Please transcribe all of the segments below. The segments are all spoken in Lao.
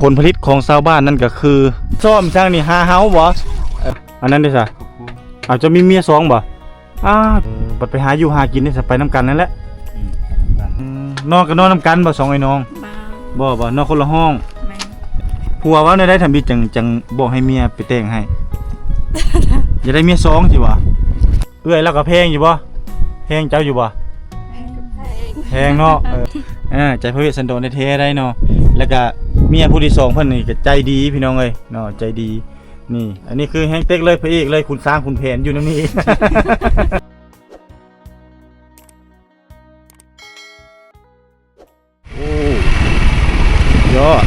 ຜົນຜະລິດຂອງຊາວບ້ານນັ້ນກໍຄື ຊ້ອມຊ່າງນີ້ຫາເຮົາບໍ່? ເອີ ອັນນັ້ນເດ້ຊະ? ເອົາ ເຈົ້າມີເມຍສອງບໍ່? ອ້າວ ບັດໄປຫາຢູ່ຫາກິນເດ້ຊະ ໄປນຳກັນນັ້ນແຫຼະ. ອືມ ນອນກໍນອນນຳກັນບໍ່ ສອງອ້າຍນ້ອງ? ບໍ່ ບໍ່ ບໍ່ ນອນຄົນລະຫ້ອງ. ແມ່ນ. ຜົວເວົ້າແນວໃດທຳອິດ ຈັ່ງ ຈັ່ງບອກໃຫ້ເມຍໄປແຕ່ງໃຫ້? ຢາກໄດ້ເມຍສອງຊີ້ບໍ່? ເອື້ອຍລາວກໍແພງຢູ່ບໍ່? ແພງເຈົ້າຢູ່ບໍ່? ແພງ ແພງເນາະ. ເອີ ເອີ ໃຈພະເວດສັນດອນແທ້ໆໄດ໋ເນາະ. ແລ້ວກະເມຍຜູ້ທີສອງເພິ່ນນີ້ກໍໃຈດີພີ່ນ້ອງເອີຍເນາະ ໃຈດີ. ນີ້ ອັນນີ້ຄືແຮງເຕັກເລີຍ ພະເອກເລີຍ ຂຸນຊ້າງຂຸນແຜນຢູ່ນຳນີ້. ໂອ້ ຍອດ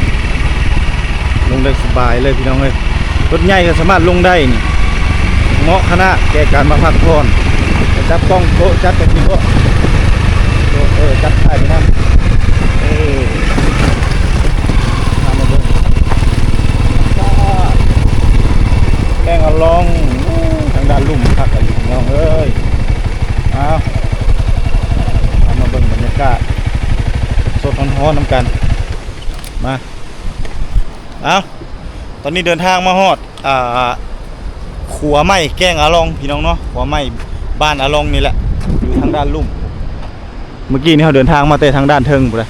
ລົງໄດ້ສະບາຍເລີຍພີ່ນ້ອງເອີຍ. ລົດໃຫຍ່ກໍສາມາດລົງໄດ້ນີ້ ເໝາະຂະໜາດແກ່ການມາພັກຜ່ອນ. ຈັບກ້ອງໂຕະ ຈັບແບບນີ້ເບາະ ເອີ ຈັບຖ່າຍໄປນຳ. ເອີ ພາມາເບິ່ງ ແກ້ງອາລອງ ທາງດ້ານລຸ່ມຄັກອີ່ຫຼີພີ່ນ້ອງເອີຍ. ເອົາ ເອົາມາເບິ່ງບັນຍາກາດສົດໆຮ້ອນໆນຳກັນ ມາ. ເອົາ ຕອນນີ້ເດີນທາງມາຮອດ ອ່າ ຂົວໃໝ່ແກ້ງອາລອງພີ່ນ້ອງເນາະ ຂົວໃໝ່ບ້ານອາລອງນີ້ແຫຼະ ຢູ່ທາງດ້ານລຸ່ມ. ເມື່ອກີ້ນີ້ເຮົາເດີນທາງມາແຕ່ທາງດ້ານເທິງພຸ້ນແຫຼະ.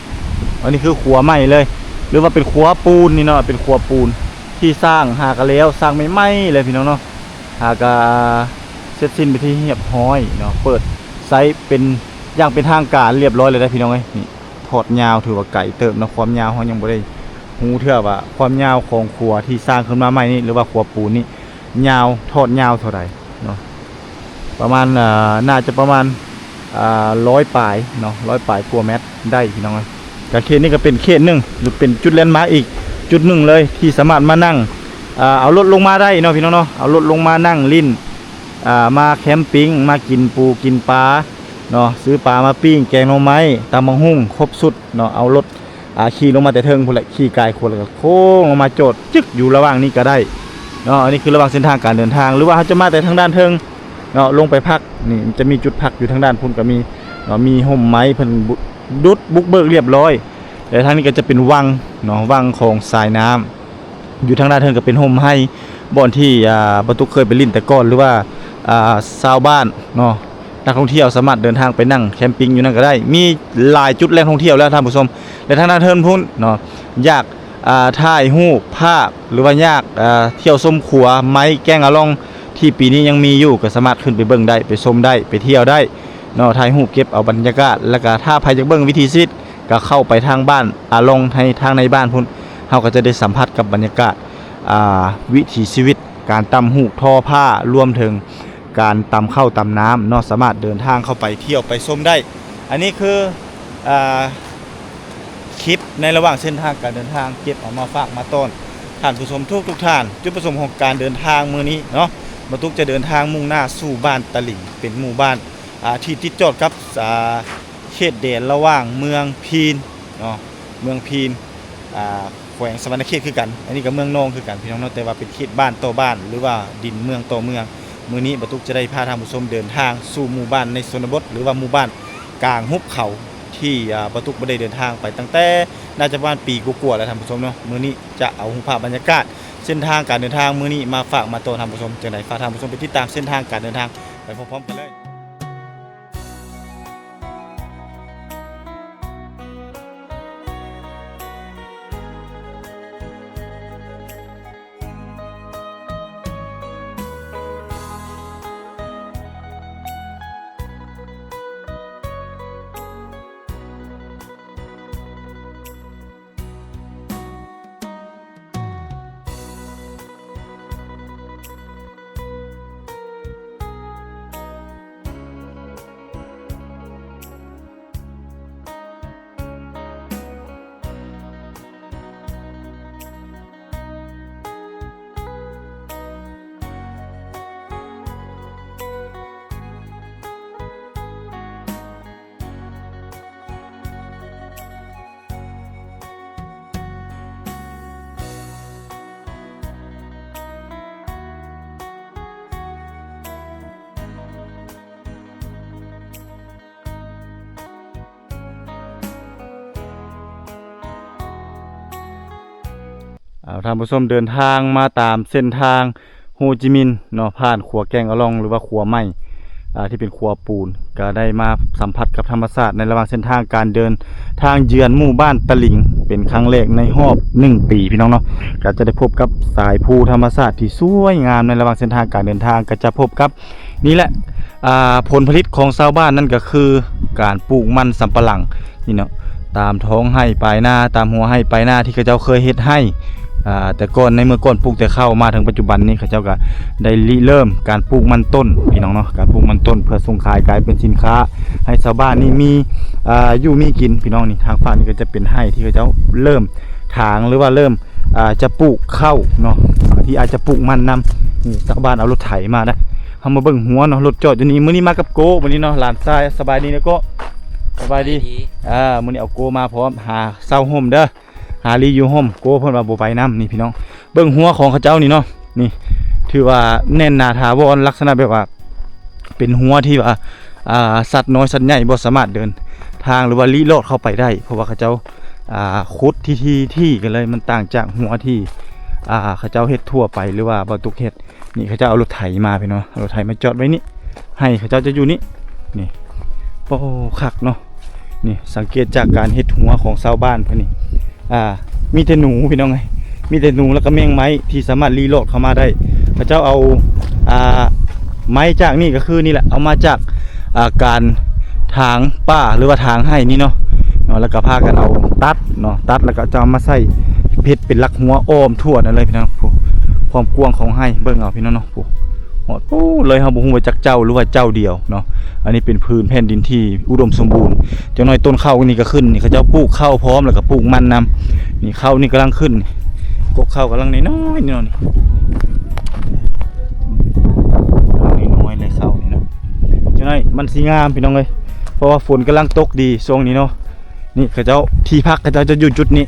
ອັນນີ້ຄືຂົວໃໝ່ເລີຍ ຫຼືວ່າເປັນຂົວປູນນີ້ເນາະ ເປັນຂົວປູນທີ່ສ້າງ ຫາກະແລ້ວ ສ້າງໃໝ່ໆເລີຍພີ່ນ້ອງເນາະ. ຫາກະເສັດສິ້ນເປັນທີ່ຮຽບຮ້ອຍເນາະ ເປີດໃຊ້ເປັນຢ່າງເປັນທາງການຮຽບຮ້ອຍແລ້ວເດ້ພີ່ນ້ອງເອີຍ. ນີ້ ທອດຍາວຖືວ່າໄກເຕີບເນາະ ຄວາມຍາວເຮົາຍັງບໍ່ໄດ້ຮູ້ເທື່ອວ່າ ຄວາມຍາວຂອງຂົວທີ່ສ້າງຂຶ້ນມາໃໝ່ນີ້ ຫຼືວ່າຂົວປູນນີ້ ຍາວ ທອດຍາວເທົ່າໃດເນາະ. ປະມານ ເອີ ໜ້າຈະປະມານ ເອີ ຮ້ອຍປາຍເນາະ ຮ້ອຍປາຍກວ່າແມັດໄດ້ພີ່ນ້ອງເອີຍ. ກະເຂດນີ້ກໍເປັນເຂດໜຶ່ງ ຫຼືເປັນຈຸດແລນມາກອີກຈຸດໜຶ່ງເລີຍ ທີ່ສາມາດມານັ່ງ ເອີ ເອົາລົດລົງມາໄດ້ເນາະພີ່ນ້ອງເນາະ ເອົາລົດລົງມານັ່ງຫຼິ້ນ ເອີ ມາແຄມປິງ ມາກິນປູກິນປາເນາະ ຊື້ປາມາປີ້ງ ແກງໜໍ່ໄມ້ ຕຳບັກຫຸ່ງ ຄົບຊຸດເນາະ. ເອົາລົດ ອ່າ ຂີ່ລົງມາແຕ່ເທິງພຸ້ນແຫຼະ ຂີ່ກາຍຂົວແລ້ວກໍໂຄ້ງລົງມາຈອດຈຶກຢູ່ລະຫວ່າງນີ້ກໍໄດ້ເນາະ. ອັນນີ້ຄືລະຫວ່າງເສັ້ນທາງການເດີນທາງ ຫຼືວ່າເຮົາຈະມາແຕ່ທາງດ້ານເທິງເນາະ ລົງໄປພັກ ນີ້ຈະມີຈຸດພັກຢູ່ທາງດ້ານພຸ້ນກໍມີເນາະ ມີຮົ່ມໄມ້ເພິ່ນບຸ ດຸດບຸກເບີກຮຽບຮ້ອຍ. ແລະ ທາງນີ້ກໍຈະເປັນວັງເນາະ ວັງຂອງສາຍນ້ຳ ຢູ່ທາງດ້ານເທິງກໍເປັນຮົ່ມໄຮ່ ບ່ອນທີ່ ອ່າ ບ່າວຕຸກເຄີຍໄປຫຼິ້ນແຕ່ກ່ອນ ຫຼືວ່າ ອ່າ ຊາວບ້ານເນາະ ນັກທ່ອງທ່ຽວສາມາດເດີນທາງໄປນັ່ງແຄມປິງຢູ່ນັ້ນກໍໄດ້ ມີຫຼາຍຈຸດແຫຼ່ງທ່ອງທ່ຽວແລ້ວທ່ານຜູ້ຊົມ. ແລະ ທາງດ້ານເທິງພຸ້ນເນາະ ຢາກ ອ່າ ຖ່າຍຮູບພາບ ຫຼືວ່າຢາກ ອ່າ ທ່ຽວຊົມຂົວໄມ້ແກ້ງອາລອງ ທີ່ປີນີ້ຍັງມີຢູ່ ກໍສາມາດຂຶ້ນໄປເບິ່ງໄດ້ ໄປຊົມໄດ້ ໄປທ່ຽວໄດ້ເນາະ ຖ່າຍຮູບເກັບເອົາບັນຍາກາດ. ແລ້ວກໍຖ້າໃຜຢາກເບິ່ງວິຖີຊີວິດ ກໍເຂົ້າໄປທາງບ້ານອາລອງ ໃນທາງໃນບ້ານພຸ້ນ ເຮົາກໍຈະໄດ້ສຳຜັດກັບບັນຍາກາດ ອ່າ ວິຖີຊີວິດ ການຕ່ຳຫູກທໍ້ຜ້າ ລວມເຖິງການຕຳເຂົ້າຕຳນ້ຳເນາະ ສາມາດເດີນທາງເຂົ້າໄປທ່ຽວໄປຊົມໄດ້. ອັນນີ້ຄື ອ່າ ຄລິບໃນລະຫວ່າງເສັ້ນທາງການເດີນທາງ ເກັບເອົາມາຝາກມາຕ້ອນທ່ານຜູ້ຊົມທຸກໆທ່ານ. ຈຸດປະສົງຂອງການເດີນທາງມື້ນີ້ເນາະ ບ່າວຕຸກຈະເດີນທາງມຸ່ງໜ້າສູ່ບ້ານຕະຫຼີງ ເປັນໝູ່ບ້ານ ອ່າ ທີ່ຕິດຈອດກັບ ອ່າ ເຂດແດນລະຫວ່າງເມືອງພີນເນາະ ເມືອງພີນ ອ່າ ແຂວງສະຫວັນນະເຂດຄືກັນ. ອັນນີ້ກໍເມືອງນອງຄືກັນພີ່ນ້ອງເນາະ ແຕ່ວ່າເປັນເຂດບ້ານຕໍ່ບ້ານ ຫຼືວ່າດິນເມືອງຕໍ່ເມືອງ. ມື້ນີ້ບ່າວຕຸກຈະໄດ້ພາທ່ານຜູ້ຊົມເດີນທາງສູ່ໝູ່ບ້ານໃນຊົນນະບົດ ຫຼືວ່າໝູ່ບ້ານກາງຫຸບເຂົາ ທີ່ ອ່າ ບ່າວຕຸກບໍ່ໄດ້ເດີນທາງໄປຕັ້ງແຕ່ໜ້າຈະປະມານປີກວ່າໆແລ້ວທ່ານຜູ້ຊົມເນາະ. ມື້ນີ້ຈະເອົາຮູບພາບບັນຍາກາດເສັ້ນທາງການເດີນທາງມື້ນີ້ມາຝາກມາຕ້ອນທ່ານຜູ້ຊົມ. ຈັ່ງໃດຝາກທ່ານຜູ້ຊົມໄປຕິດຕາມເສັ້ນທາງການເດີນທາງໄປພ້ອມໆກັນເລີຍ. ເອົາ ທ່ານຜູ້ຊົມ ເດີນທາງມາຕາມເສັ້ນທາງໂຮຈິມິນເນາະ ຜ່ານຂົວແກງອະລ່ອງ ຫຼືວ່າຂົວໃໝ່ ອ່າ ທີ່ເປັນຂົວປູນ ກໍໄດ້ມາສຳຜັດກັບທຳມະຊາດໃນລະຫວ່າງເສັ້ນທາງການເດີນທາງເຢືອນໝູ່ບ້ານຕະລິງ ເປັນຄັ້ງແລກໃນຮອບໜຶ່ງປີ ພີ່ນ້ອງເນາະ. ກໍຈະໄດ້ພົບກັບສາຍພູທຳມະຊາດທີ່ສວຍງາມໃນລະຫວ່າງເສັ້ນທາງການເດີນທາງ ກໍຈະພົບກັບ ນີ້ແຫຼະ ອ່າ ຜົນຜະລິດຂອງຊາວບ້ານນັ້ນກໍຄືການປູກມັນສຳປະຫຼັງນີ້ເນາະ ຕາມທ້ອງໄຮ່ປາຍນາ ຕາມຫົວໄຮ່ປາຍນາທີ່ເຂົາເຈົ້າເຄີຍເຮັດໄຮ່ ອ່າ ແຕ່ກ່ອນ ໃນເມື່ອກ່ອນປູກແຕ່ເຂົ້າ ມາເຖິງປັດຈຸບັນນີ້ ເຂົາເຈົ້າກໍໄດ້ລິເລີ່ມການປູກມັນຕົ້ນ ພີ່ນ້ອງເນາະ ການປູກມັນຕົ້ນເພື່ອສົ່ງຂາຍກາຍເປັນສິນຄ້າ ໃຫ້ຊາວບ້ານນີ້ມີ ອ່າ ຢູ່ມີກິນ ພີ່ນ້ອງ. ນີ້ທາງຝັ່ງນີ້ກໍຈະເປັນໄຮ່ທີ່ເຂົາເຈົ້າເລີ່ມຖາງ ຫຼືວ່າເລີ່ມ ອ່າ ຈະປູກເຂົ້າເນາະ ທີ່ອາດຈະປູກມັນນຳ. ນີ້ຊາວບ້ານເອົາລົດໄຖມານະ ເຮົາມາເບິ່ງຫົວເນາະ ລົດຈອດຢູ່ນີ້. ມື້ນີ້ມາກັບໂກ້ ມື້ນີ້ເນາະ ຫຼານຊາຍ. ສະບາຍດີນະໂກ້? ສະບາຍດີ. ອ່າ ມື້ນີ້ເອົາໂກ້ມາພ້ອມ ຫາເຊົ່າຮົ່ມເດີ ຫາລີຢູ່ຮົ່ມ. ໂກ້ເພິ່ນວ່າບໍ່ໄປນຳ. ນີ້ພີ່ນ້ອງ ເບິ່ງຮົວຂອງເຂົາເຈົ້ານີ້ເນາະ ນີ້ຖືວ່າແໜ້ນໜາຖາວອນ ລັກສະນະແບບວ່າ ເປັນຮົວທີ່ວ່າ ອ່າ ສັດນ້ອຍສັດໃຫຍ່ບໍ່ສາມາດເດີນທາງ ຫຼືວ່າລີ້ລອດເຂົ້າໄປໄດ້ ເພາະວ່າເຂົາເຈົ້າ ອ່າ ຂຸດທີ່ ທີ່ ທີ່ກັນເລີຍ. ມັນຕ່າງຈາກຮົວທີ່ ອ່າ ເຂົາເຈົ້າເຮັດທົ່ວໄປ ຫຼືວ່າບໍ່ຕຸກເຮັດ. ນີ້ເຂົາເຈົ້າເອົາລົດໄຖມາ ພີ່ນ້ອງ ເອົາລົດໄຖມາຈອດໄວ້ນີ້ ໄຮ່ເຂົາເຈົ້າຈະຢູ່ນີ້. ນີ້ ໂອ້ ຄັກເນາະ. ນີ້ສັງເກດຈາກການເຮັດຮົວຂອງຊາວບ້ານເພິ່ນນີ້ ອ່າ ມີແຕ່ໜູ ພີ່ນ້ອງເອີຍ ມີແຕ່ໜູ ແລ້ວກໍແມງໄມ້ທີ່ສາມາດລີ້ລອດເຂົ້າມາໄດ້. ເຂົາເຈົ້າເອົາ ອ່າ ໄມ້ຈາກນີ້ ກໍຄືນີ້ແຫຼະ ເອົາມາຈາກ ອ່າ ການຖາງປ່າ ຫຼືວ່າຖາງໄຮ່ນີ້ເນາະ ເນາະ ແລ້ວກໍພາກັນເອົາຕັດເນາະ ຕັດແລ້ວກໍຈະເອົາມາໃສ່ເຮັດເປັນຫຼັກຮົວອ້ອມທົ່ວນັ້ນເລີຍ ພີ່ນ້ອງ. ຜູ້ ຄວາມກວ້າງຂອງໄຮ່ ເບິ່ງເອົາ ພີ່ນ້ອງເນາະ ຜູ້ ຮອດປູ້ເລີຍ ເຮົາບໍ່ຮູ້ວ່າຈັກເຈົ້າ ຫຼືວ່າເຈົ້າດຽວເນາະ. ອັນນີ້ເປັນພື້ນແຜ່ນດິນທີ່ອຸດົມສົມບູນ. ຈັກໜ້ອຍຕົ້ນເຂົ້ານີ້ກໍຂຶ້ນ ນີ້ເຂົາເຈົ້າປູກເຂົ້າພ້ອມ ແລ້ວກໍປູກມັນນຳ. ນີ້ເຂົ້ານີ້ກຳລັງຂຶ້ນ ກົກເຂົ້າກຳລັງນ້ອຍໆ ນີ້ເນາະ ນີ້ ກຳລັງນ້ອຍໆເລີຍເຂົ້ານີ້ເນາະ. ຈັກໜ້ອຍມັນຊິງາມ ພີ່ນ້ອງເອີຍ ເພາະວ່າຝົນກຳລັງຕົກດີຊ່ວງນີ້ເນາະ. ນີ້ເຂົາເຈົ້າ ທີ່ພັກເຂົາເຈົ້າຈະຢູ່ຈຸດນີ້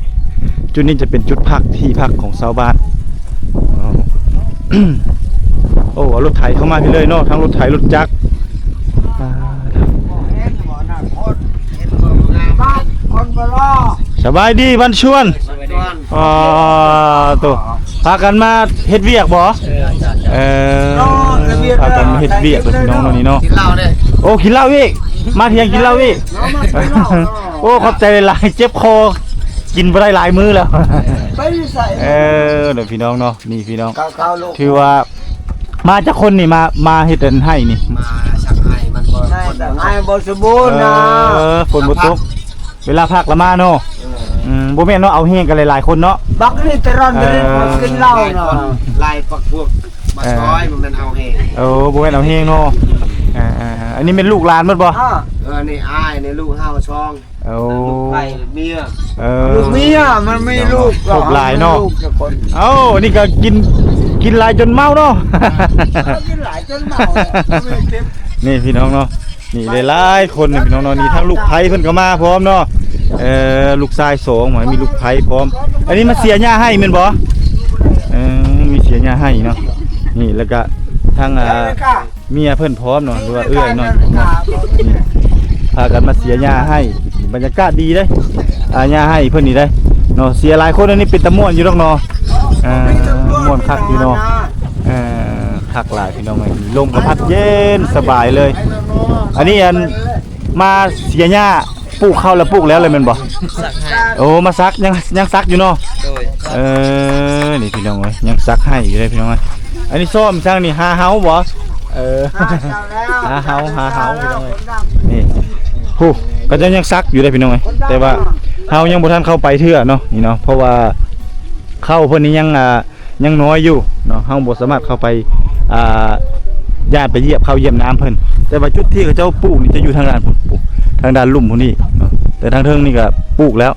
ຈຸດນີ້ຈະເປັນຈຸດພັກ ທີ່ພັກຂອງຊາວບ້ານ. ໂອ້ ເອົາລົດໄຖເຂົ້າມາພີ້ເລີຍເນາະ ທັງລົດໄຖ ລົດຈັກ. ອ່າ ສະບາຍດີ ບັນຊວນ. ອ່າ ໂຕ ພາກັນມາເຮັດວຽກບໍ່? ເອີ ພາກັນມາເຮັດວຽກເດີພີ່ນ້ອງເນາະ ນີ້ເນາະ. ກິນເຫຼົ້າເດ້. ໂອ້ ກິນເຫຼົ້າອີກ ມາທ່ຽງກິນເຫຼົ້າອີກ. ໂອ້ ຂອບໃຈຫຼາຍໆ ເຈັບຄໍ ກິນບໍ່ໄດ້ຫຼາຍມື້ແລ້ວ. ໄປຢູ່ໃສ? ເອີ ເດີພີ່ນ້ອງເນາະ ນີ້ພີ່ນ້ອງ ຖືວ່າມາຈັກຄົນນີ້ ມາ ມາເຮັດອັນໄຮ່ນີ້? ມາສັກໄຮ່ ມັນບໍ່ ໄຮ່ບໍ່ສົມບູນນະ. ເອີ ຝົນບໍ່ຕົກ ເວລາພັກລະມາເນາະ. ເອີ ອືມ ບໍ່ແມ່ນເນາະ ເອົາແຮງກັນຫຼາຍໆຄົນເນາະ. ບັກນີ້ຕະຣອນຕະລິດ ເອີ ມາກິນເຫຼົ້າເນາະ. ຫຼາຍພັກພວກມາຊ່ອຍ ບໍ່ແມ່ນເອົາແຮງ. ໂອ້ ບໍ່ແມ່ນເອົາແຮງເນາະ. ເອີ ອັນນີ້ແມ່ນລູກຫຼານໝົດບໍ່? ເອີ ນີ້ອ້າຍ ນີ້ລູກເຮົາຊ່ອງ. ໂອ້ ລູກໃຜເມຍ? ເອີ ລູກເມຍ ມັນມີລູກ ລູກຫຼາຍເນາະ. ເອົ້າ ນີ້ກໍກິນ ກິນຫຼາຍຈົນເມົາເນາະ. ເອີ ກິນຫຼາຍຈົນເມົາ. ນີ້ພີ່ນ້ອງເນາະ ນີ້ຫຼາຍໆຄົນນີ້ພີ່ນ້ອງເນາະ. ນີ້ທັງລູກໃພ້ເພິ່ນກໍມາພ້ອມເນາະ. ເອີ ລູກຊາຍສອງ ມີລູກໃພ້ພ້ອມ. ອັນນີ້ມາເສຍຫຍ້າໃຫ້ແມ່ນບໍ່? ເອີ ມີເສຍຫຍ້າໃຫ້ເນາະ. ນີ້ ແລ້ວກະທັງ ອ່າ ເມຍເພິ່ນພ້ອມເນາະ ຫຼືວ່າເອື້ອຍເນາະ. ນີ້ ພາກັນມາເສຍຫຍ້າໃຫ້ ບັນຍາກາດດີເດ້. ອ່າ ຫຍ້າໃຫ້ເພິ່ນນີ້ເດ້ເນາະ. ເສຍຫຼາຍຄົນ ອັນນີ້ເປັນຕາມ່ວນຢູ່ດອກເນາະ. ເອີ ມ່ວນຄັກຢູ່ເນາະ. ເອີ ຄັກຫຼາຍພີ່ນ້ອງເອີຍ ລົມກໍພັດເຢັນສະບາຍເລີຍ. ອັນນີ້ ອັນ ມາເສຍຫຍ້າ ປູກເຂົ້າແລ້ວ ປູກແລ້ວເລີຍແມ່ນບໍ່? ໂອ້ ມາສັກ ຍັງ ຍັງສັກຢູ່ເນາະ. ໂດຍ ເອີ ນີ້ພີ່ນ້ອງເອີຍ ຍັງສັກໃຫ້ຢູ່ເດ້ພີ່ນ້ອງເອີຍ. ອັນນີ້ຊ້ອມຊ່າງນີ້ ຫາເຫົາບໍ່? ເອີ ຫາເຫົາ ຫາເຫົາພີ່ນ້ອງເອີຍ. ນີ້ ຜູ້ ເຂົາເຈົ້າຍັງສັກຢູ່ເດ້ພີ່ນ້ອງເອີຍ ແຕ່ວ່າເຮົາຍັງບໍ່ທັນເຂົ້າໄປເທື່ອເນາະ ນີ້ເນາະ ເພາະວ່າເຂົ້າເພິ່ນນີ້ຍັງ ອ່າ ຍັງນ້ອຍຢູ່ເນາະ ເຮົາບໍ່ສາມາດເຂົ້າໄປ ອ່າ ຢ້ານໄປຢຽບເຂົ້າຢຽບນ້ຳເພິ່ນ. ແຕ່ວ່າຈຸດທີ່ເຂົາເຈົ້າປູກນີ້ຈະຢູ່ທາງດ້ານພຸ້ນ ປູກທາງດ້ານລຸ່ມພຸ້ນນີ້ເນາະ ແຕ່ທາງເທິງນີ້ກໍປູກແລ້ວ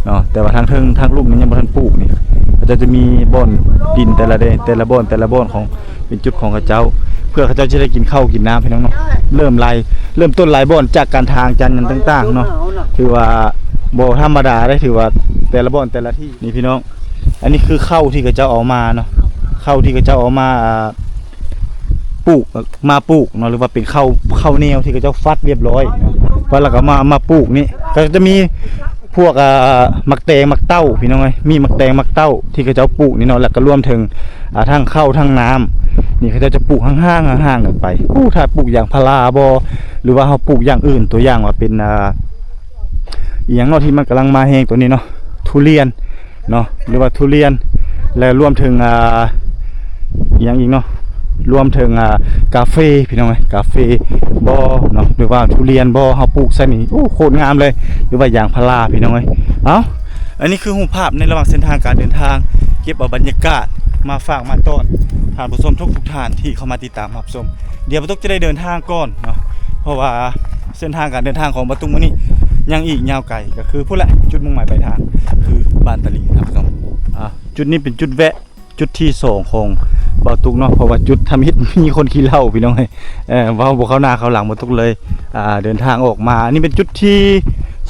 ເນາະ ແຕ່ວ່າທາງເທິງທາງລຸ່ມນີ້ຍັງບໍ່ທັນປູກ. ນີ້ເຂົາເຈົ້າຈະມີບ່ອນດິນແຕ່ລະແດ ແຕ່ລະບ່ອນ ແຕ່ລະບ່ອນຂອງ ເປັນຈຸດຂອງເຂົາເຈົ້າ ເພື່ອເຂົາເຈົ້າຈະໄດ້ກິນເຂົ້າກິນນ້ຳ ພີ່ນ້ອງເນາະ. ເລີ່ມຫຼາຍ ເລີ່ມຕົ້ນຫຼາຍບ່ອນ ຈາກການຖາງ ຈາກຫຍັງຕ່າງໆເນາະ ຖືວ່າບໍ່ທຳມະດາເດ້ ຖືວ່າແຕ່ລະບ່ອນແຕ່ລະທີ່. ນີ້ພີ່ນ້ອງ ອັນນີ້ຄືເຂົ້າທີ່ເຂົາເຈົ້າເອົາມາເນາະ ເຂົ້າທີ່ເຂົາເຈົ້າເອົາມາ ອ່າ ປູກ ມາປູກເນາະ ຫຼືວ່າເປັນເຂົ້າ ເຂົ້າໜຽວທີ່ເຂົາເຈົ້າຟັດລຽບຮ້ອຍ ຟັດແລ້ວກໍມາ ມາປູກນີ້ ກໍຈະມີ ພວກ ອ່າ ໝາກແຕງໝາກເຕົ້າ ພີ່ນ້ອງເອີຍ ມີໝາກແຕງໝາກເຕົ້າທີ່ເຂົາເຈົ້າປູກນີ້ເນາະ ແລ້ວກໍລວມເຖິງ ອ່າ ທັງເຂົ້າທັງນ້ຳ ນີ້ເຂົາເຈົ້າຈະປູກຫ່າງໆ ຫ່າງໆກັນໄປ. ໂອ້ ຖ້າປູກຢາງພາລາບໍ ຫຼືວ່າເຮົາປູກຢ່າງອື່ນ ຕົວຢ່າງວ່າເປັນ ອ່າ ອີ່ຫຍັງເນາະທີ່ມັນກຳລັງມາແຮງຕົວນີ້ເນາະ ທຸລຽນເນາະ ຫຼືວ່າທຸລຽນ ແລະລວມເຖິງ ອ່າ ອີ່ຫຍັງອີກເນາະ ລວມເຖິງ ອ່າ ກາເຟ ພີ່ນ້ອງເອີຍ ກາເຟບໍເນາະ ຫຼືວ່າທຸລຽນບໍ ເຮົາປູກໃສ່ນີ້ ໂອ້ ໂຄດງາມເລີຍ ຫຼືວ່າຢາງພາລາ ພີ່ນ້ອງເອີຍ. ເອົ້າ ອັນນີ້ຄືຮູບພາບໃນລະຫວ່າງເສັ້ນທາງການເດີນທາງ ເກັບເອົາບັນຍາກາດມາຝາກມາຕ້ອນທ່ານຜູ້ຊົມທຸກໆທ່ານທີ່ເຂົ້າມາຕິດຕາມຮັບຊົມ. ດຽວປາຕຸກຈະໄດ້ເດີນທາງກ່ອນເນາະ ເພາະວ່າເສັ້ນທາງການເດີນທາງຂອງປາຕຸກມື້ນີ້ຍັງອີກຍາວໄກ ກໍຄືພຸ້ນແຫຼະ ຈຸດມຸ່ງໝາຍປາຍທາງຄືບ້ານຕະລິງ ທ່ານຜູ້ຊົມ. ອ່າ ຈຸດນີ້ເປັນຈຸດແວະ ຈຸດທີສອງຂອງບ່າວຕຸກເນາະ ເພາະວ່າຈຸດທຳອິດມີຄົນຂີ້ເຫຼົ້າ ພີ່ນ້ອງເອີຍ ເອີ ເວົ້າບໍ່ເຂົ້າໜ້າເຂົ້າຫຼັງ ບ່າວຕຸກເລີຍ ອ່າ ເດີນທາງອອກມາ. ອັນນີ້ເປັນຈຸດທ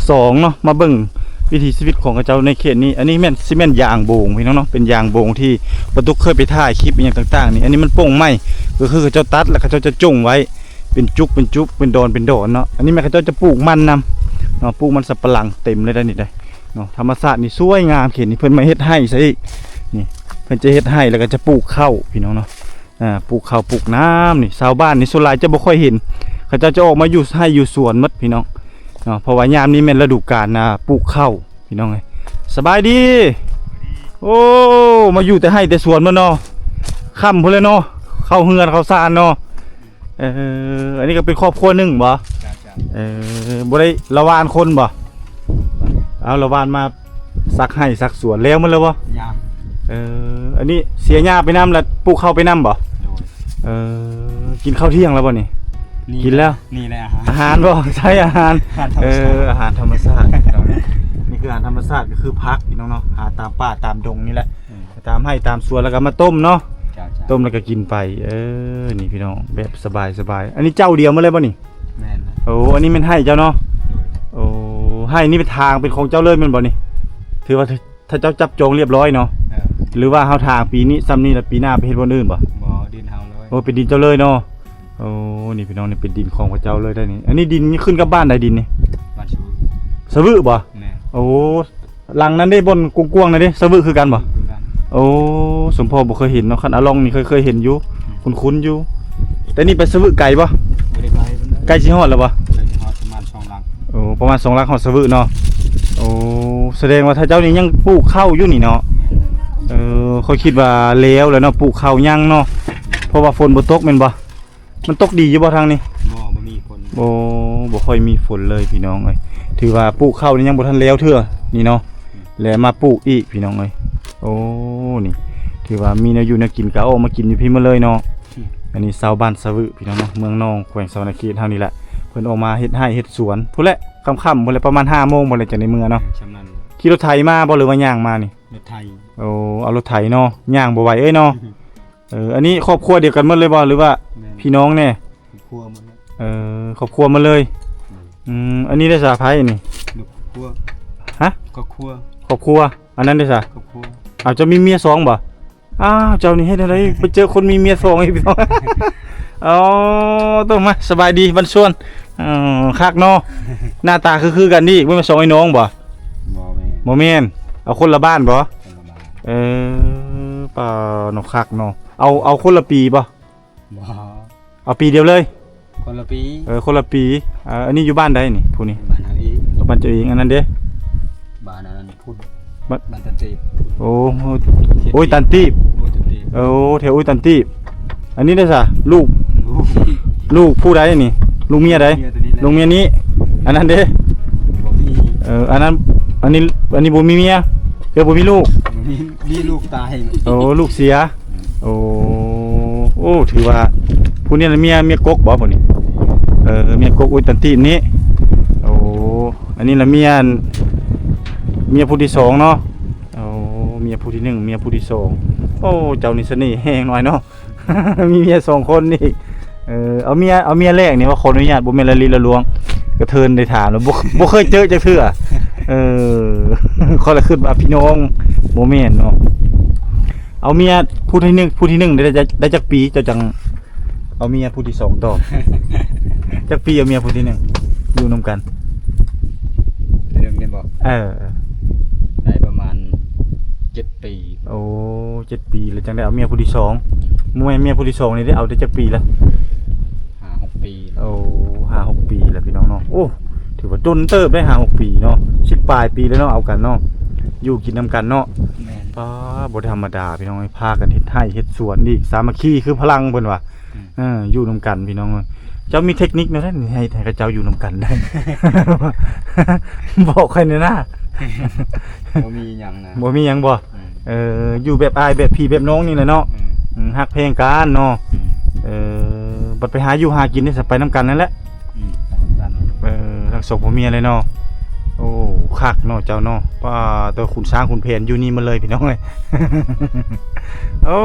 ີສອງເນາະ ມາເບິ່ງວິຖີຊີວິດຂອງເຂົາເຈົ້າໃນເຂດນີ້. ອັນນີ້ແມ່ນ ຊິແມ່ນຢາງໂບງ ພີ່ນ້ອງເນາະ ເປັນຢາງໂບງທີ່ບ່າວຕຸກເຄີຍໄປຖ່າຍຄລິບອີ່ຫຍັງຕ່າງໆນີ້. ອັນນີ້ມັນປົງໄມ້ ກໍຄືເຂົາເຈົ້າຕັດ ແລ້ວເຂົາເຈົ້າຈະຈົ່ງໄວ້ເປັນຈຸກ ເປັນຈຸກ ເປັນດອນ ເປັນດອນເນາະ. ອັນນີ້ແມ່ນເຂົາເຈົ້າຈະປູກມັນນຳເນາະ ປູກມັນສຳປະຫຼັງເຕັມເລີຍໄດ໋ນີ້ໄດ໋. ເນາະ ທຳມະຊາດນີ້ສວຍງາມ ເຂດນີ້ເພິ່ນມາເຮັດໄຮ່ໃສ່ອີກ ນີ້ເພິ່ນຈະເຮັດໄຮ່ ແລ້ວກໍຈະປູກເຂົ້າ ພີ່ນ້ອງເນາະ ອ່າ ປູກເຂົ້າປູກນ້ຳນີ້. ຊາວບ້ານນີ້ສ່ວນຫຼາຍຈະບໍ່ຄ່ອຍເຫັນ ເຂົາເຈົ້າຈະອອກມາຢູ່ໄຮ່ຢູ່ສວນໝົດ ພີ່ນ້ອງເນາະ ເພາະວ່າຍາມນີ້ແມ່ນລະດູການ ອ່າ ປູກເຂົ້າ ພີ່ນ້ອງເອີຍ. ສະບາຍດີ ໂອ້ ມາຢູ່ແຕ່ໄຮ່ແຕ່ສວນໝົດເນາະ ຄ່ຳພຸ້ນແຫຼະເນາະ ເຂົ້າເຮືອນເຂົ້າຊານເນາະ. ເອີ ອັນນີ້ກໍເປັນຄອບຄົວໜຶ່ງບໍ? ເຈົ້າ ເຈົ້າ ເອີ ບໍ່ໄດ້ລະຫວ່ານຄົນບໍ? ເອົາລະຫວ່ານມາສັກໄຮ່ສັກສວນແລ້ວໝົດແລ້ວບໍ? ຍັງ. ເອີ ອັນນີ້ເສຍຫຍ້າໄປນຳ ແລ້ວປູກເຂົ້າໄປນຳບໍ? ໂດຍ. ເອີ ກິນເຂົ້າທ່ຽງແລ້ວບໍນີ້? ນີ້ ກິນແລ້ວ. ນີ້ແຫຼະອາຫານ ອາຫານບໍ? ໃຊ້ອາຫານ ອາຫານທຳມະຊາດ ເອີ ອາຫານທຳມະຊາດ ນີ້ຄືອາຫານທຳມະຊາດ ກໍຄືຜັກ ພີ່ນ້ອງເນາະ ຫາຕາມປ່າຕາມດົງນີ້ແຫຼະ ອືມ ຕາມໄຮ່ຕາມສວນ ແລ້ວກໍມາຕົ້ມເນາະ. ເຈົ້າ ເຈົ້າ ຕົ້ມແລ້ວກໍກິນໄປ ເອີ ນີ້ພີ່ນ້ອງ ແບບສະບາຍໆ. ອັນນີ້ເຈົ້າດຽວໝົດເລີຍບໍ່ນີ້? ແມ່ນ. ໂອ້ ອັນນີ້ແມ່ນໄຮ່ເຈົ້າເນາະ? ໂດຍ. ໂອ້ ໄຮ່ນີ້ເປັນທາງເປັນຂອງເຈົ້າເລີຍແມ່ນບໍ່ນີ້? ຖືວ່າ ຖ້າເຈົ້າຈັບຈອງລຽບຮ້ອຍເນາະ? ເອີ ຫຼືວ່າເຮົາທາງປີນີ້ຊ່ຳນີ້ ແລ້ວປີໜ້າໄປເຮັດບ່ອນອື່ນບໍ່? ບໍ່ ດິນເຮົາເລີຍ. ໂອ້ ເປັນດິນເຈົ້າເລີຍເນາະ? ໂອ້ ນີ້ພີ່ນ້ອງ ນີ້ເປັນດິນຂອງເຂົາເຈົ້າເລີຍໄດ໋ນີ້. ອັນນີ້ດິນນີ້ຂຶ້ນກັບບ້ານໃດດິນນີ້? ບ້ານຊະວຶ ຊະວຶບໍ່? ແມ່ນ. ໂອ້ ຫຼັງນັ້ນເດ້ ບ່ອນກວ້າງໆນັ້ນເດ້ ຊະວຶຄືກັນບໍ່? ຄືກັນ. ໂອ້ ສົມພໍບໍ່ເຄີຍເຫັນເນາະ ຄັນອາລ່ອງນີ້ເຄີຍ ເຄີຍເຫັນຢູ່ ອືມ ຄຸ້ນໆຢູ່. ແຕ່ນີ້ໄປຊະວຶໄກບໍ່? ບໍ່ໄດ້ໄກປານໃດ. ໃກ້ຊິຮອດແລ້ວບໍ່? ໃກ້ຊິຮອດປະມານສອງຫຼັກ. ໂອ້ ປະມານສອງຫຼັກຮອດຊະວຶເນາະ. ໂອ້ ສະແດງວ່າຖ້າເຈົ້ານີ້ຍັງປູກເຂົ້າຢູ່ນີ້ເນາະ. ແມ່ນ. ເອີ ຂ້ອຍຄິດວ່າແລ້ວແລ້ວເນາະ ປູກເຂົ້າຍັງເນາະ ເພາະວ່າຝົນບໍ່ຕົກແມ່ນບໍ່? ມັນຕົກດີຢູ່ບໍ່ທາງນີ້? ບໍ່ ບໍ່ມີຝົນ. ໂອ້ ບໍ່ຄ່ອຍມີຝົນເລີຍພີ່ນ້ອງເອີຍ. ຖືວ່າປູກເຂົ້ານີ້ຍັງບໍ່ທັນແລ້ວເທື່ອນີ້ເນາະ ອືມ ແລະມາປູກອີກພີ່ນ້ອງເອີຍ. ໂອ້ ນີ້ຖືວ່າມີແນວຢູ່ແນວກິນກໍເອົາອອກມາກິນຢູ່ພີ້ໝົດເລີຍເນາະ. ອືມ ອັນນີ້ຊາວບ້ານຊະວຶພີ່ນ້ອງເນາະ ເມືອງໜອງ ແຂວງສະຫວັນນະເຂດເຮົານີ້ແຫຼະ. ເພິ່ນອອກມາເຮັດໄຮ່ເຮັດສວນພຸ້ນແຫຼະ ຄ່ຳໆພຸ້ນແຫຼະ ປະມານຫ້າໂມງພຸ້ນແຫຼະ ຈັ່ງໄດ້ເມືອເນາະ. ແມ່ນ ຊ່ຳນັ້ນ. ຂີ່ລົດໄຖມາບໍ່ ຫຼືວ່າຍ່າງມານີ້? ລົດໄຖ. ໂອ້ ເອົາລົດໄຖເນາະ ຍ່າງບໍ່ໄຫວເອີຍເນາະ. ເອີ ອັນນີ້ຄອບຄົວດຽວກັນໝົດເລີຍບໍ່ ຫຼືວ່າ ແມ່ນ ພີ່ນ້ອງແດ່? ຄອບຄົວໝົດເລີຍ. ເອີ ຄອບຄົວໝົດເລີຍ. ອືມ ອືມ ອັນນີ້ໄດ້ສາໃຜນີ້? ລູກຄອບຄົວ. ຮະ? ຄອບຄົວ. ຄອບຄົວ. ອັນນັ້ນໄດ້ສາ? ຄອບຄົວ. ອ້າວ ເຈົ້າມີເມຍສອງບໍ່? ອ້າວ ເຈົ້ານີ້ເຮັດແນວໃດໄປເຈີຄົນມີເມຍສອງອີກພີ່ນ້ອງ? ອໍ ຕ້ອງມາ ສະບາຍດີບັນຊວນ. ເອີ ຄັກເນາະ ໜ້າຕາຄືໆກັນນີ້ ບໍ່ແມ່ນສອງໄອ້ນ້ອງບໍ່? ບໍ່ແມ່ນ. ບໍ່ແມ່ນ. ເອົາຄົນລະບ້ານບໍ່? ຄົນລະບ້ານ. ເອີ ປ້າເນາະ ຄັກເນາະ. ເອົາ ເອົາຄົນລະປີບໍ່? ບໍ່. ເອົາປີດຽວເລີຍ? ຄົນລະປີ. ເອີ ຄົນລະປີ. ເອີ ອັນນີ້ຢູ່ບ້ານໃດນີ້ ຜູ້ນີ້? ບ້ານເຮົາເອງ. ບ້ານເຈົ້າເອງ. ອັນນັ້ນເດ້? ບ້ານອັນນັ້ນພຸ້ນ. ບ້ານ ບ້ານຕັນຕີບ. ໂອ້ ໂອ້ຍ ຕັນຕີບ. ໂອ້ຍ ຕັນຕີບ. ໂອ້ ແຖວໂອ້ຍ ຕັນຕີບ. ອັນນີ້ໄດ້ສະ? ລູກ ລູກ ລູກຜູ້ໃດນີ້? ລູກເມຍໃດ? ລູກເມຍນີ້. ອັນນັ້ນເດ້? ບໍ່ມີ. ເອີ ອັນນັ້ນ ອັນນີ້ ອັນນີ້ບໍ່ມີເມຍ ຫຼືບໍ່ມີລູກ? ບໍ່ມີ. ມີລູກຕາຍ. ໂອ້ ລູກເສຍ. ໂອ້ ໂອ້ ຖືວ່າຜູ້ນີ້ລະເມຍ ເມຍກົກບໍ່ຜູ້ນີ້? ເອີ ເມຍກົກ ອຸຍ ຕັນຕີບນີ້. ໂອ້ ອັນນີ້ລະເມຍ ເມຍຜູ້ທີສອງເນາະ. ໂອ້ ເມຍຜູ້ທີໜຶ່ງ ເມຍຜູ້ທີສອງ. ໂອ້ ເຈົ້ານີ້ສະເໜ່ແຮງໜ້ອຍເນາະ ມີເມຍສອງຄົນນີ້. ເອີ ເອົາເມຍ ເອົາເມຍແລກນີ້ວ່າ ຂໍອະນຸຍາດ ບໍ່ແມ່ນລະລິລະລວງ ກະເທີນໄດ້ຖາມແລ້ວ ບໍ່ ບໍ່ເຄີຍເຈີຈັກເທື່ອ. ເອີ ຂ້ອຍລະຄິດວ່າພີ່ນ້ອງ ບໍ່ແມ່ນເນາະ. ເອົາເມຍຜູ້ທີໜຶ່ງ ຜູ້ທີໜຶ່ງໄດ້ຈັກ ໄດ້ຈັກປີ ເຈົ້າຈັ່ງເອົາເມຍຜູ້ທີສອງຕໍ່? ຈັກປີເອົາເມຍຜູ້ທີໜຶ່ງ ຢູ່ນຳກັນ? ເລື່ອງນີ້ ເອີ ໄດ້ປະມານເຈັດປີ. ໂອ້ ເຈັດປີແລ້ວຈັ່ງໄດ້ເອົາເມຍຜູ້ທີສອງ. ບໍ່ແມ່ນເມຍຜູ້ທີສອງນີ້ໄດ້ເອົາແຕ່ຈັກປີລະ? ຫ້າຫົກປີ. ໂອ້ ຫ້າຫົກປີແລ້ວພີ່ນ້ອງເນາະ. ໂອ້ ຖືວ່າດົນເຕີບໄດ້ຫ້າຫົກປີເນາະ, ສິບປາຍປີແລ້ວເນາະ ເອົາກັນເນາະ, ຢູ່ກິນນຳກັນເນາະ. ແມ່ນ. ປ້າ ບໍ່ທຳມະດາພີ່ນ້ອງເອີຍ, ພາກັນເຮັດໄຮ່ເຮັດສວນອີກ, ສາມັກຄີຄືພະລັງເພິ່ນວ່າ. ອືມ ເອີ ຢູ່ນຳກັນພີ່ນ້ອງເອີຍ. ເຈົ້າມີເທັກນິກແນວໃດໃຫ້ ໃຫ້ເຂົາເຈົ້າຢູ່ນຳກັນໄດ້? ບອກຂ້ອຍແດ່ນະ. ບໍ່ມີຫຍັງນະ. ບໍ່ມີຫຍັງບໍ່? ອືມ ເອີ ຢູ່ແບບອ້າຍແບບພີ່ແບບນ້ອງນີ້ແຫຼະເນາະ. ອືມ ອືມ ຮັກແພງກັນເນາະ. ອືມ ເອີ ບັດໄປຫາຢູ່ຫາກິນນີ້ ໄປນຳກັນນັ້ນແຫຼະ. ອືມ ໄປນຳກັນ. ເອີ ທັງສອງຜົວເມຍເລີຍເນາະ. ໂອ້ ຄັກເນາະເຈົ້າເນາະ. ປ້າ ແຕ່ຂຸນຊ້າງຂຸນແຜນຢູ່ນີ້ໝົດເລີຍພີ່ນ້ອງເອີຍ. ໂອ້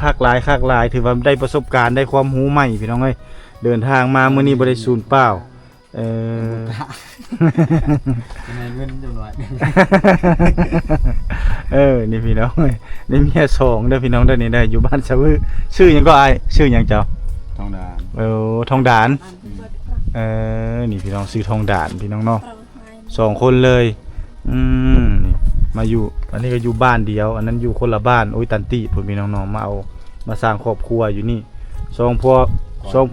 ຄັກຫຼາຍ ຄັກຫຼາຍ, ຖືວ່າໄດ້ປະສົບການ ໄດ້ຄວາມຮູ້ໃໝ່ພີ່ນ້ອງເອີຍ. ເດີນທາງມາມື້ນີ້ບໍ່ໄດ້ສູນເປົ່າ. ເອີ ໃຫ້ເງິນຈັກໜ້ອຍ. ເອີ ນີ້ພີ່ນ້ອງເອີຍ, ນີ້ເມຍສອງເດີພີ່ນ້ອງເດີ, ນີ້ໄດ້ຢູ່ບ້ານສະວື. ຊື່ຫຍັງກໍອ້າຍ? ຊື່ຫຍັງເຈົ້າ? ທອງດານ. ເອີ ທອງດານ. ອືມ ເອີ ນີ້ພີ່ນ້ອງ ຊື່ທອງດານພີ່ນ້ອງເນາະ. ສອງຄົນເລີຍ. ອືມ ນີ້ມາຢູ່ ອັນນີ້ກໍຢູ່ບ້ານດຽວ, ອັນນັ້ນຢູ່ຄົນລະບ້ານ. ໂອ້ຍ ຕັນຕິພຸ້ນພີ່ນ້ອງເນາະ, ມາເອົາ ມາສ້າງຄອບຄົວຢູ່ນີ້. ສອງຜົວ ສອງ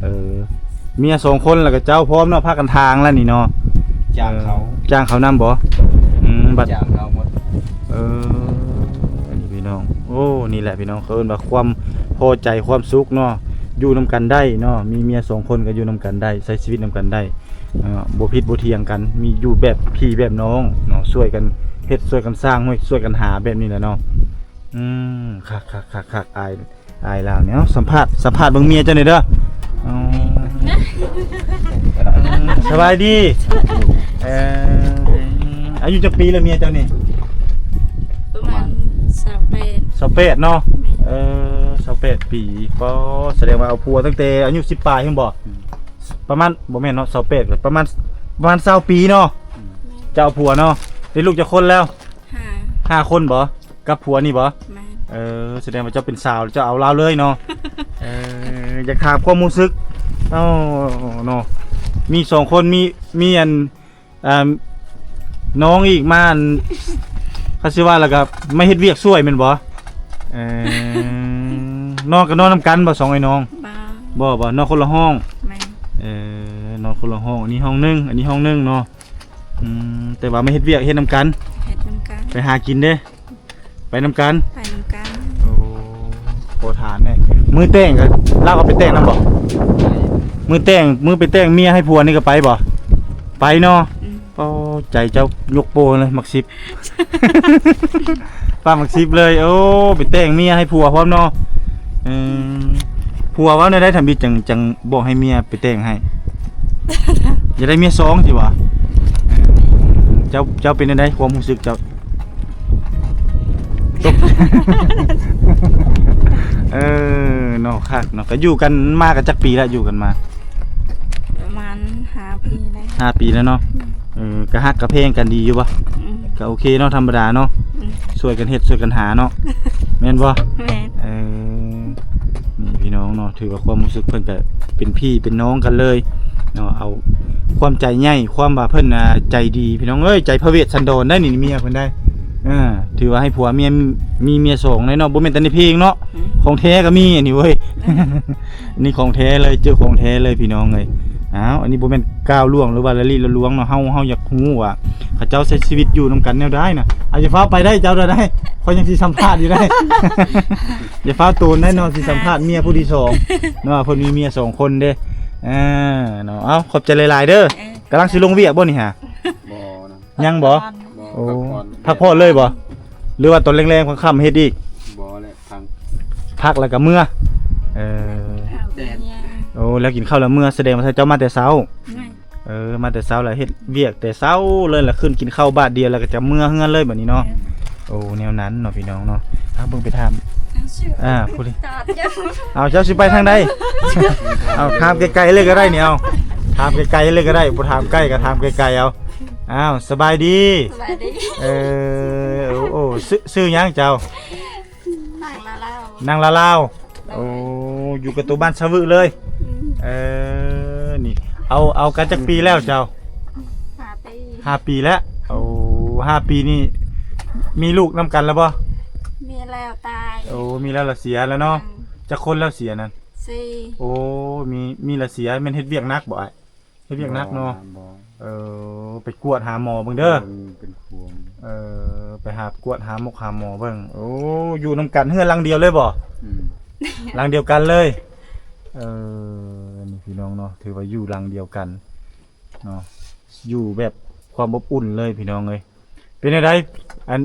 ເອີ ເມຍສອງຄົນ ແລ້ວກໍເຈົ້າພ້ອມເນາະ, ພາກັນຖາງແລ້ວນີ້ເນາະ. ຈ້າງເຂົາ. ເອີ ຈ້າງເຂົານຳບໍ່? ອືມ ບັດ ຈ້າງເຂົາໝົດ. ເອີ ອັນນີ້ພີ່ນ້ອງ ໂອ້ ນີ້ແຫຼະພີ່ນ້ອງ ເຂົາເອີ້ນວ່າຄວາມພໍໃຈ ຄວາມສຸກເນາະ, ຢູ່ນຳກັນໄດ້ເນາະ, ມີເມຍສອງຄົນກໍຢູ່ນຳກັນໄດ້ ໃຊ້ຊີວິດນຳກັນໄດ້. ເນາະ ບໍ່ຜິດບໍ່ຖຽງກັນ, ມີຢູ່ແບບພີ່ແບບນ້ອງເນາະ, ຊ່ວຍກັນເຮັດ ຊ່ວຍກັນສ້າງ ຊ່ວຍກັນຫາແບບນີ້ແຫຼະເນາະ. ອືມ ຄັກໆໆໆ ອ້າຍ ອ້າຍລາວນີ້. ເອົາ ສຳພາດ ສຳພາດເບິ່ງເມຍເຈົ້າໜ່ອຍເດີ. ອໍ ສະບາຍດີ. ເອີ ອາຍຸຈັກປີແລ້ວເມຍເຈົ້ານີ້? ປະມານຊາວແປດ. ຊາວແປດເນາະ. ແມ່ນ. ເອີ ຊາວແປດປີ. ປໍ ສະແດງວ່າເອົາຜົວຕັ້ງແຕ່ອາຍຸສິບປາຍພຸ້ນບໍ? ອືມ ປະມານ ບໍ່ແມ່ນເນາະ ຊາວແປດ ປະມານ ປະມານຊາວປີເນາະ. ອືມ ເຈົ້າເອົາຜົວເນາະ. ມີລູກຈັກຄົນແລ້ວ? ຫ້າ. ຫ້າຄົນບໍ? ກັບຜົວນີ້ບໍ? ແມ່ນ. ເອີ ສະແດງວ່າເຈົ້າເປັນສາວ ເຈົ້າເອົາລາວເລີຍເນາະ. ເອີ ຢາກຖາມຄວາມຮູ້ສຶກ. ເອົາເນາະ ມີສອງຄົນ ມີ ມີອັນ ອ່າ ນ້ອງອີກມາ ອັນ ເຂົາຊິວ່າ ແລ້ວກໍມາເຮັດວຽກຊ່ວຍແມ່ນບໍ່? ເອີ ນອນກໍນອນນຳກັນບໍ່ ສອງອ້າຍນ້ອງ? ບໍ່ ບໍ່ ນອນຄົນລະຫ້ອງ. ແມ່ນ. ເອີ ນອນຄົນລະຫ້ອງ ອັນນີ້ຫ້ອງໜຶ່ງ ອັນນີ້ຫ້ອງໜຶ່ງເນາະ. ອືມ ແຕ່ວ່າມາເຮັດວຽກເຮັດນຳກັນ. ເຮັດນຳກັນ. ໄປຫາກິນເດ້? ໄປນຳກັນ. ໄປນຳກັນ. ໂອ້ ຂໍຖາມແດ່ ມື້ແຕ່ງກໍລາວກໍໄປແຕ່ງນຳບໍ່? ໄປ. ມື້ແຕ່ງ ມື້ໄປແຕ່ງເມຍໃຫ້ຜົວນີ້ກໍໄປບໍ່? ໄປເນາະ. ອືມ. ໂອ້ ໃຈເຈົ້າຍົກໂປ້ເລີຍ ໝາກສິບ ປາໝາກສິບເລີຍ. ໂອ້ ໄປແຕ່ງເມຍໃຫ້ຜົວພ້ອມເນາະ. ເອີ ຜົວເວົ້າແນວໃດທຳອິດ ຈັ່ງ ຈັ່ງບອກໃຫ້ເມຍໄປແຕ່ງໃຫ້? ຢາກໄດ້ເມຍສອງຊິຫວາ? ເຈົ້າ ເຈົ້າເປັນແນວໃດ ຄວາມຮູ້ສຶກເຈົ້າ? ຕົກ ເອີ ເນາະ ຄັກເນາະ. ກໍຢູ່ກັນມາກໍຈັກປີແລ້ວ ຢູ່ກັນມາ? ປະມານຫ້າປີແລ້ວ. ຫ້າປີແລ້ວເນາະ. ອືມ. ເອີ ກໍຮັກກໍແພງກັນດີຢູ່ບໍ່? ອືມ. ກໍໂອເຄເນາະ ທຳມະດາເນາະ. ອືມ. ຊ່ວຍກັນເຮັດ ຊ່ວຍກັນຫາເນາະ. ແມ່ນບໍ່? ແມ່ນ. ເອີ ນີ້ພີ່ນ້ອງເນາະ ຖືວ່າຄວາມຮູ້ສຶກເພິ່ນກໍເປັນພີ່ເປັນນ້ອງກັນເລີຍເນາະ. ເອົາຄວາມໃຈໃຫຍ່ ຄວາມວ່າເພິ່ນ ອ່າ ໃຈດີ ພີ່ນ້ອງເອີຍ. ໃຈພະເວດສັນດອນໄດ໋ນີ້ ເມຍເພິ່ນໄດ໋. ອ່າ ຖືວ່າໃຫ້ຜົວເມຍມີເມຍສອງໄດ໋ເນາະ, ບໍ່ແມ່ນແຕ່ໃນເພງເນາະ. ອືມ. ຂອງແທ້ກໍມີອັນນີ້ເວີຍ. ອືມ. ນີ້ຂອງແທ້ເລີຍ ເຈີຂອງແທ້ເລີຍພີ່ນ້ອງເອີຍ. ອ້າວ ອັນນີ້ບໍ່ແມ່ນກ້າວລ່ວງ ຫຼືວ່າລະລິລະລວງເນາະ, ເຮົາ ເຮົາຢາກຮູ້ວ່າເຂົາເຈົ້າໃຊ້ຊີວິດຢູ່ນຳກັນແນວໃດນະ. ອາ ຢ່າຟ້າວໄປໄດ໋ ເຈົ້າໄດ໋ ຂ້ອຍຍັງຊິສຳພາດຢູ່ໄດ໋. ຢ່າຟ້າວໂຕນໄດ໋ເນາະ, ຊິສຳພາດເມຍຜູ້ທີສອງເນາະ, ເພິ່ນມີເມຍສອງຄົນເດ້. ເອີ ເນາະ ເອົາ ຂອບໃຈຫຼາຍໆເດີ. ເອີ ກຳລັງຊິລົງວຽກບໍ່ນີ້ຫາ? ບໍ່ນະ. ຍັງບໍ່? ບໍ່. ໂອ້ ພັກຜ່ອນ ພັກຜ່ອນເລີຍບໍ່? ຫຼືວ່າຕອນແລງໆ ຄ່ຳໆ ເຮັດອີກ? ບໍ່ແຫຼະ ພັກ ພັກແລ້ວກໍເມືອ. ເອີ ແຕ່ ໂອ້ ແລ້ວກິນເຂົ້າແລ້ວເມືອ ສະແດງວ່າເຈົ້າມາແຕ່ເຊົ້າ. ແມ່ນ. ເອີ ມາແຕ່ເຊົ້າແລ້ວເຮັດວຽກແຕ່ເຊົ້າເລີຍ ແລ້ວຂຶ້ນກິນເຂົ້າບາດດຽວ ແລ້ວກໍຈະເມືອເຮືອນເລີຍບາດນີ້ເນາະ. ແມ່ນ. ໂອ້ ແນວນັ້ນເນາະ ພີ່ນ້ອງເນາະ. ເອົາ ເບິ່ງໄປຖາມ ເອົາ ຜູ້ນີ້ ເອົາ ເຈົ້າຊິໄປທາງໃດ? ເອົາ ຖາມໄກໆເລີຍກໍໄດ້ນີ້ ເອົາ ຖາມໄກໆເລີຍກໍໄດ້ ບໍ່ຖາມໃກ້ກໍຖາມໄກໆເອົາ. ອ້າວ ສະບາຍດີ. ສະບາຍດີ. ເອີ ໂອ້ ຊື່ ຊື່ຫຍັງເຈົ້າ? ນາງລາລາວ. ນາງລາລາວ. ໂດຍ. ໂອ້ ຢູ່ກັບໂຕບ້ານສະວຶເລີຍ. ອືມ. ເອີ ນີ້ ເອົາ ເອົາກັນຈັກປີແລ້ວເຈົ້າ? ຫ້າປີ. ຫ້າປີແລ້ວ. ໂອ້ ຫ້າປີນີ້ ມີລູກນຳກັນແລ້ວບໍ່? ມີແລ້ວຕາຍ. ໂອ້ ມີແລ້ວລະເສຍແລ້ວເນາະ. ອືມ ຈັກຄົນແລ້ວເສຍນັ້ນ? ສີ່. ໂອ້ ມີ ມີລະເສຍ. ແມ່ນເຮັດວຽກໜັກບໍ່ອ້າຍ? ເຮັດວຽກໜັກເນາະ. ບໍ່ ບໍ່ ເອີ ໄປກວດຫາໝໍເບິ່ງເດີ. ເປັນ ເປັນພວງ. ເອີ ໄປຫາກວດຫາໝົກຫາໝໍເບິ່ງ. ໂອ້ ຢູ່ນຳກັນເຮືອນຫຼັງດຽວເລີຍບໍ່? ອືມ ຫຼັງດຽວກັນເລີຍ. ເອີ ນີ້ພີ່ນ້ອງເນາະ ຖືວ່າຢູ່ຫຼັງດຽວກັນເນາະ ຢູ່ແບບຄວາມອົບອຸ່ນເລີຍພີ່ນ້ອງເອີຍ. ເປັນແນວໃດ ອັນ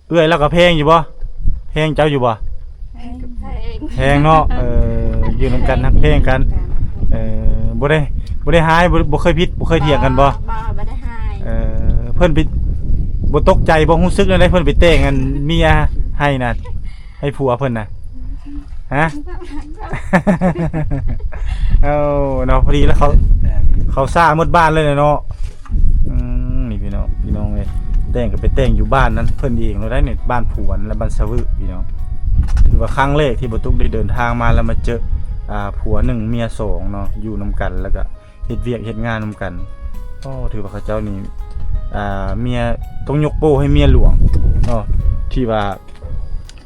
ເອື້ອຍລາວກໍແພງຢູ່ບໍ່? ແພງເຈົ້າຢູ່ບໍ່? ແພງ ແພງເນາະ. ເອີ ຢູ່ນຳກັນຮັກແພງກັນ. ເອີ ບໍ່ໄດ້ ບໍ່ໄດ້ຮ້າຍ ບໍ່ ບໍ່ເຄີຍຜິດ ບໍ່ເຄີຍຖຽງກັນບໍ່? ບໍ່ ບໍ່ໄດ້ຮ້າຍ. ເອີ ເພິ່ນໄປ ບໍ່ຕົກໃຈບໍ່ ຮູ້ສຶກແນວໃດ ເພິ່ນໄປແຕ່ງອັນເມຍໃຫ້ນະ ໃຫ້ຜົວເພິ່ນນະ? ຮະ? ເອົາເນາະ ພໍດີແລ້ວເຂົາ ເຂົາຊ້າໝົດບ້ານເລີຍນະເນາະ. ອືມ ນີ້ພີ່ນ້ອງ ພີ່ນ້ອງເອີຍ ແຕ່ງກໍໄປແຕ່ງຢູ່ບ້ານນັ້ນເພິ່ນເອງໂລດໄດ໋ນີ້ ບ້ານຜົວ ແລະ ບ້ານສະວຶພີ່ນ້ອງ. ຖືວ່າຄັ້ງແລກທີ່ບໍ່ຕຸກໄດ້ເດີນທາງມາ ແລ້ວມາເຈີ ອ່າ ຜົວໜຶ່ງເມຍສອງເນາະ ຢູ່ນຳກັນ ແລ້ວກໍເຮັດວຽກເຮັດງານນຳກັນ. ໂອ້ ຖືວ່າເຂົາເຈົ້ານີ້ ອ່າ ເມຍ ຕ້ອງຍົກໂປ້ໃຫ້ເມຍຫຼວງເນາະ ທີ່ວ່າ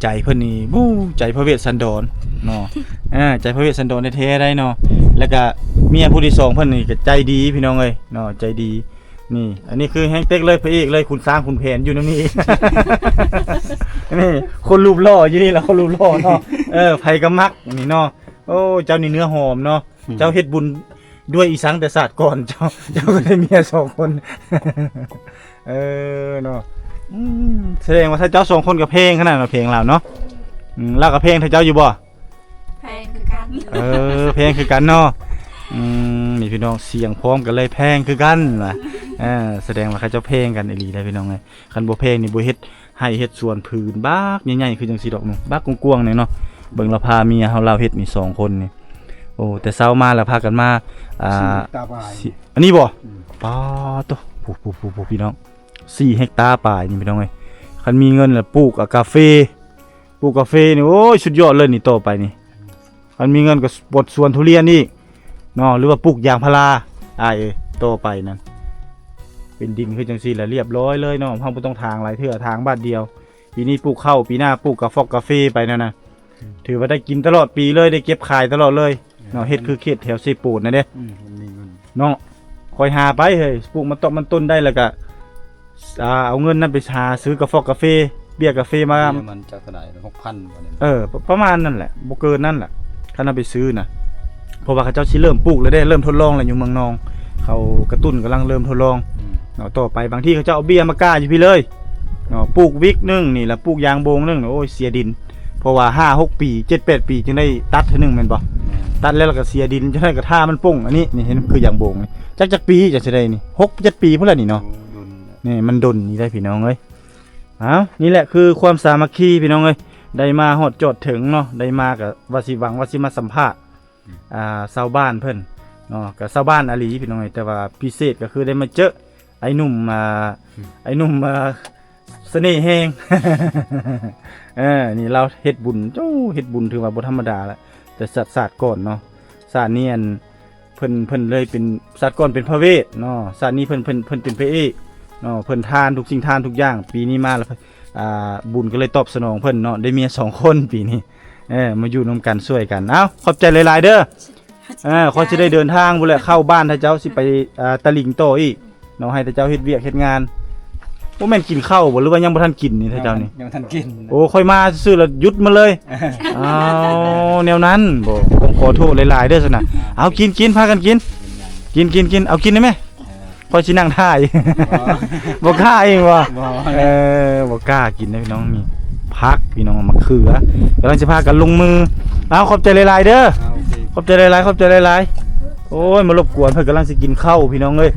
ໃຈເພິ່ນນີ້ ບູ້ ໃຈພະເວດສັນດອນເນາະ. ເອີ ໃຈພະເວດສັນດອນແທ້ໆໄດ໋ເນາະ. ແລ້ວກະເມຍຜູ້ທີສອງເພິ່ນນີ້ກະໃຈດີພີ່ນ້ອງເອີຍເນາະ ໃຈດີ. ນີ້ ອັນນີ້ຄືແຮງເຕັກເລີຍ ພະເອກເລີຍ ຂຸນຊ້າງຂຸນແຜນຢູ່ນຳນີ້. ນີ້ ຄົນຮູບຫຼໍ່ຢູ່ນີ້ລະ ຄົນຮູບຫຼໍ່ເນາະ. ເອີ ໃຜກະມັກນີ້ເນາະ. ໂອ້ ເຈົ້ານີ້ເນື້ອຫອມເນາະ. ອືມ ເຈົ້າເຮັດບຸນດ້ວຍອີສັງແຕ່ຊາດກ່ອນ ເຈົ້າ ເຈົ້າກໍໄດ້ເມຍສອງຄົນ. ເອີເນາະ ອືມ ສະແດງວ່າຖ້າເຈົ້າສອງຄົນກໍແພງຂະໜາດວ່າແພງລາວເນາະ. ອືມ ລາວກໍແພງເທົ່າເຈົ້າຢູ່ບໍ່? ແພງຄືກັນ. ເອີ ແພງຄືກັນເນາະ. ອືມ ນີ້ພີ່ນ້ອງ ສຽງພ້ອມກັນເລີຍ ແພງຄືກັນວ່າ. ເອີ ສະແດງວ່າເຂົາເຈົ້າແພງກັນອີ່ຫຼີໄດ໋ພີ່ນ້ອງເອີຍ. ຄັນບໍ່ແພງນີ້ບໍ່ເຮັດໄຮ່ເຮັດສວນຜືນບັກໃຫຍ່ໆຄືຈັ່ງຊີ້ດອກໜູ ບັກກວ້າງໆນີ້ເນາະ. ເບິ່ງລາວພາເມຍເຮົາລາວເຮັດນີ້ສອງຄົນນີ້. ໂອ້ ແຕ່ເຊົ້າມາລະພາກັນມາ ອ່າ ສີ່ເຮັກຕາປາຍ ສີ່ ອັນນີ້ບໍ່? ອືມ ປາໂຕ ຜູ້ໆໆໆ ພີ່ນ້ອງ ສີ່ເຮັກຕາປາຍນີ້ພີ່ນ້ອງເອີຍ. ຄັນມີເງິນລະປູກ ອາ ກາເຟ ປູກກາເຟນີ້ ໂອ້ຍ ສຸດຍອດເລີຍນີ້ ຕໍ່ໄປນີ້. ຄັນມີເງິນກໍປອດສວນທຸລຽນອີກເນາະ ຫຼືວ່າປູກຢາງພາລາ ອ້າຍເອີຍ. ຕໍ່ໄປນັ້ນເປັນດິນຄືຈັ່ງຊີ້ລະ ລຽບລ້ອຍເລີຍເນາະ. ເຮົາບໍ່ຕ້ອງຖາງຫຼາຍເທື່ອ ຖາງບາດດຽວ. ປີນີ້ປູກເຂົ້າ ປີໜ້າປູກກາຟອກກາເຟໄປນັ້ນນະ. ອືມ ຖືວ່າໄດ້ກິນຕະຫຼອດປີເລີຍ ໄດ້ເກັບຂາຍຕະຫຼອດເລີຍເນາະ. ແມ່ນ ເຮັດຄືເຂດແຖວເຊໂປນນະເດ້. ອືມ ມັນມີເງິນເນາະ. ຄ່ອຍຫາໄປເຮີ້ຍ ປູກມັນຕອກມັນຕົ້ນໄດ້ ແລ້ວກະ ອ່າ ເອົາເງິນນັ້ນໄປຫາຊື້ກາຟອກກາເຟ ເບຍກາເຟມາ. ເບຍມັນຈັກເທົ່າໃດ? ຫົກພັນບໍ່ນີ້? ເອີ ປະ ປະມານນັ້ນແຫຼະ ບໍ່ເກີນນັ້ນແຫຼະ ຄັນເອົາໄປຊື້ນະ. ເພາະວ່າເຂົາເຈົ້າຊິເລີ່ມປູກແລ້ວເດ້ ເລີ່ມທົດລອງແລ້ວຢູ່ເມືອງນອງ. ເຂົາກະຕຸ້ນກຳລັງເລີ່ມທົດລອງ ອືມ ເນາະ. ຕໍ່ໄປບາງທີເຂົາເຈົ້າເອົາເບຍມາກ້າຢູ່ພີ້ເລີຍເນາະ ປູກວິກໜຶ່ງນີ້ ແລ້ວປູກຢາງໂບງໜຶ່ງ ໂອ້ຍ ເສຍດິນ. ເພາະວ່າຫ້າຫົກປີ ເຈັດແປດປີຈຶ່ງໄດ້ຕັດເທື່ອໜຶ່ງແມ່ນບໍ່? ແມ່ນ ຕັດແລ້ວລະກະເສຍດິນ ຈັ່ງໃດກະຖ້າມັນປົ່ງ. ອັນນີ້ ນີ້ເຫັນຄືຢາງໂບງນີ້ ຈັກ ຈັກປີຈັ່ງຊິໄດ້ນີ້ ຫົກເຈັດປີພຸ້ນລະນີ້ເນາະ. ໂອ້ ດົນແລ້ວ ນີ້ມັນດົນນີ້ໄດ໋ພີ່ນ້ອງເອີຍ. ເອົ້າ ນີ້ແຫຼະຄືຄວາມສາມັກຄີພີ່ນ້ອງເອີຍ ໄດ້ມາຮອດຈອດເຖິງເນາະ. ໄດ້ມາກະວ່າຊິຫວັງວ່າຊິມາສຳພາດ ອືມ ອ່າ ຊາວບ້ານເພິ່ນເນາະ ກະຊາວບ້ານອີ່ຫຼີພີ່ນ້ອງເອີຍ. ແຕ່ວ່າພິເສດກະຄືໄດ້ມາເຈີ ໄອ້ໜຸ່ມ ອ່າ ອືມ ໄອ້ໜຸ່ມ ອ່າ ສະເໜ່ແຮງ. ເອີ ນີ້ລາວເຮັດບຸນ ໂອ້ ເຮັດບຸນຖືວ່າບໍ່ທຳມະດາລະ ແຕ່ຊາດ ຊາດກ່ອນເນາະ. ຊາດນີ້ ອັນ ເພິ່ນ ເພິ່ນເລີຍເປັນ ຊາດກ່ອນເປັນພະເວດເນາະ ຊາດນີ້ເພິ່ນ ເພິ່ນ ເພິ່ນເປັນພະເອກເນາະ. ເພິ່ນທານທຸກສິ່ງທານທຸກຢ່າງ ປີນີ້ມາລະ ອ່າ ບຸນກໍເລີຍຕອບສະໜອງເພິ່ນເນາະ ໄດ້ເມຍສອງຄົນປີນີ້. ເອີ ມາຢູ່ນຳກັນຊ່ວຍກັນ. ເອົ້າ ຂອບໃຈຫຼາຍໆເດີ. ເອີ ຂ້ອຍຊິໄດ້ເດີນທາງພຸ້ນແຫຼະ ເຂົ້າບ້ານທ່ານເຈົ້າ ຊິໄປ ອ່າ ຕະລິງຕໍ່ອີກເນາະ ໃຫ້ທ່ານເຈົ້າເຮັດວຽກເຮັດງານ. ບໍ່ແມ່ນກິນເຂົ້າບໍ່ ຫຼືວ່າຍັງບໍ່ທັນກິນນີ້ທ່ານເຈົ້ານີ້? ຍັງບໍ່ທັນກິນ. ໂອ້ ຂ້ອຍມາຊື່ໆລະຢຸດມາເລີຍ. ອ້າວ ແນວນັ້ນບໍ່ ຕ້ອງຂໍໂທດຫຼາຍໆເດີຊັ້ນນະ. ເອົາ ກິນໆ ພາກັນກິນ ກິນໆໆ ເອົາກິນໄດ້ໄໝ? ຂ້ອຍຊິນັ່ງຖ່າຍ. ບໍ່ກ້າອີກບໍ່? ບໍ່ ເອີ ບໍ່ກ້າກິນເດ້ພີ່ນ້ອງ. ມີຜັກພີ່ນ້ອງ ມະເຂືອ ກຳລັງຊິພາກັນລົງມື. ເອົາ ຂອບໃຈຫຼາຍໆເດີ. ເອົາ ໂອເຄ ຂອບໃຈຫຼາຍໆ ຂອບໃຈຫຼາຍໆ. ໂອ້ຍ ມາລົບກວນ ເພິ່ນກຳລັງຊິກິນເຂົ້າພີ່ນ້ອງເອີຍ